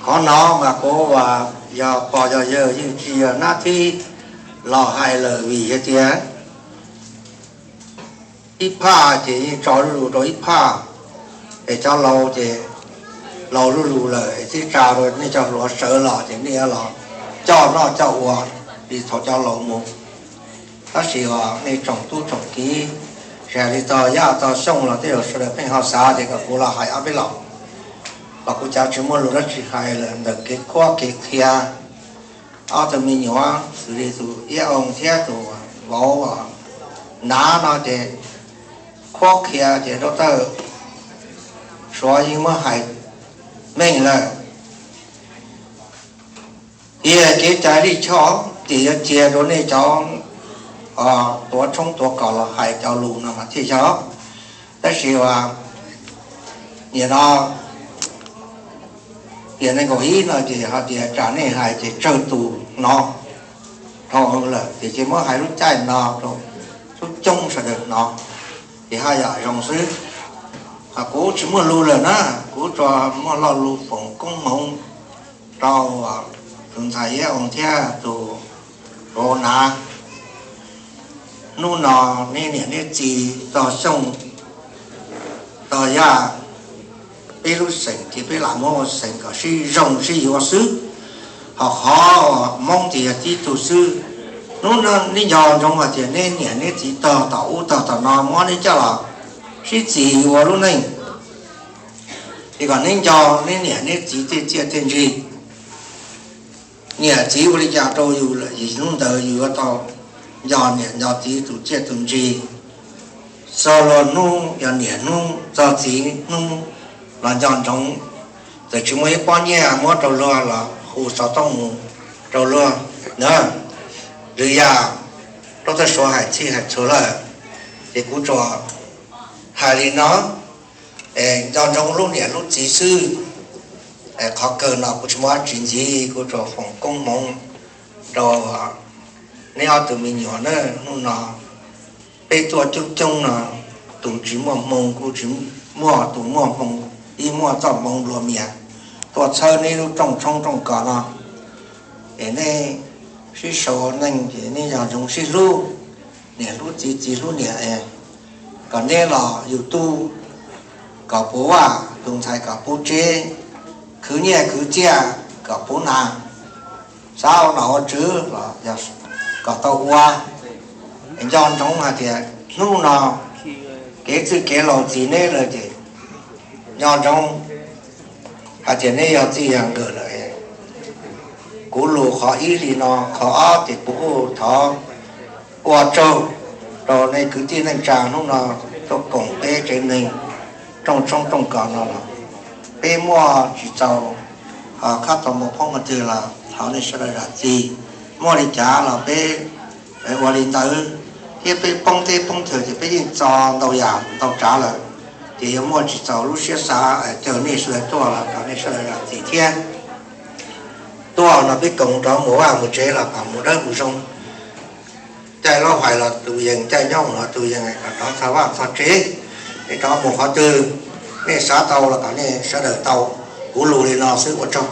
Qhov no mas kuv uas yog pog yog yawg yeej tsis yog nab thib los hais lawm vim hais tias ib phaj ces yeej tso lub lus rau ib phaj, es cov laus ces laus lub lus lawm es twb tsa rau nej cov hluas sawv los ces nej los coj noj coj ua li thaum cov laus mus. Tab sis uas nej tsoom tub tsoom kiv, tsis hais li tog Yaj tog Xyooj los tej zaum sawv daws pheej ho xav tias kom kuv los hais ob peb los, los kuv cav tsis muaj lus dab tsi hais lawm ntawm kev qhuab kev qhia. Ob tug me nyuam xws li tus Iab Oo thiab tus vauv Nav no ces qhuab qhia ces rau tawm Suav yeej muab hais meej lawm. Tiag kev cai lij choj ces yuav cia rau nej cov tuav tshoob tuav kos los hais cov lus no mas thiaj yog. Tab sis uas nim no tiam nees nkaum ib no ces ho tias tsam nej hais ces tsawg tus hnov dhau lawm ces ces muab hais lub caij no rau lub coob sawv daws hnov ces haj yam zoo xwb. Kuv tsis muaj lus lawm na, kuv tsuas muaj lo lus foom koob hmoov rau tus ntxhais Iab Oo thiab tus vauv Nav. Hnub no neb niam neb txiv tog Xyooj tog Yaj, peb lub xeem ces peb lam muab ua xeem kom sib zoo sib yuav xwb. Ho qhov Hmoob ces yog tib tug xwb. Hnub no neb nco ntsoov hais tias neb niam neb txiv tog tom ub tog tom no muab neb coj los sib txis yuav lub neej, es kom neb nco neb niam neb txiv tej txiaj tej ntsig. Niam txiv ua li cas rau yus lawm es hnub ntawd yus yuav tau nco niam nco txiv tus txiaj tus ntsig. Txog luag hnub yog niam hnub, txog txiv hnub los nco ntsoov. Txawm tsis muaj ib pob nyiaj muab rau luag los hu xov tooj mus rau luag na. Lwm yam, rau txoj Suav hais txhij hais txhua lawm, ces kuv tsuas hais li no, nco ntsoov lub niam lub txiv xwb. Qhov kawg no kuv tsis muaj dab tsi ntxiv, kuv tsuas foom koob hmoov rau neb ob tug me nyuam na. Hnub no peb tuaj coob coob no, tus tsis muaj hmoo kuj tsis muaj, tus muaj hmoo ib muaj txoj hmoo nplua mias tuaj txhawb neb lub rooj tshoob rooj kos no. Es neb sib sau neej ces neb nco ntsoov sib hlub, niam hlub txiv txiv hlub niam es kom neb los yus tub kom puv vaj, tus ntxhais kom puv tsev, khwv nyiaj khwv txiaj kom puv nas, xav ua nom ua tswv los kom tau ua. Nco ntsoov hais tias hnub no kev txwj kev laus txis neb lawm ces nco ntsoov hais tias neb yog txij yog nkawm lawm. Kuv lus qhov ib li no, qhov ob ces kuv kuj thov ua tsaug rau nej kwv tij neej tsa hnub no tuaj koom peb tsev neeg rooj tshoob rooj kos no los peb muaj tsis txaus, ho khab tau mus poob qhov twg los thov nej sawv daws zam txim. Muaj li cas los peb ua li ntawd, thiab peb poob teb poob chaw ces peb yeej txo ntau yam ntau tsav lawm, ces yuav muaj tsis txaus lub siab xav, caw nej sawv daws tuaj los thov nej sawv daws zam txim thiab. Tuaj no peb koom rov mus vaj mus tsev los kom mus dawb mus zoo. Caij laub hais los tus yees, caij nyob los tus yees, kom rov txog vaj txog tsev, nej rov mus qhov twg, nej xav tau los kom nej sawv daws tau. Kuv lus li no xwb, ua tsaug.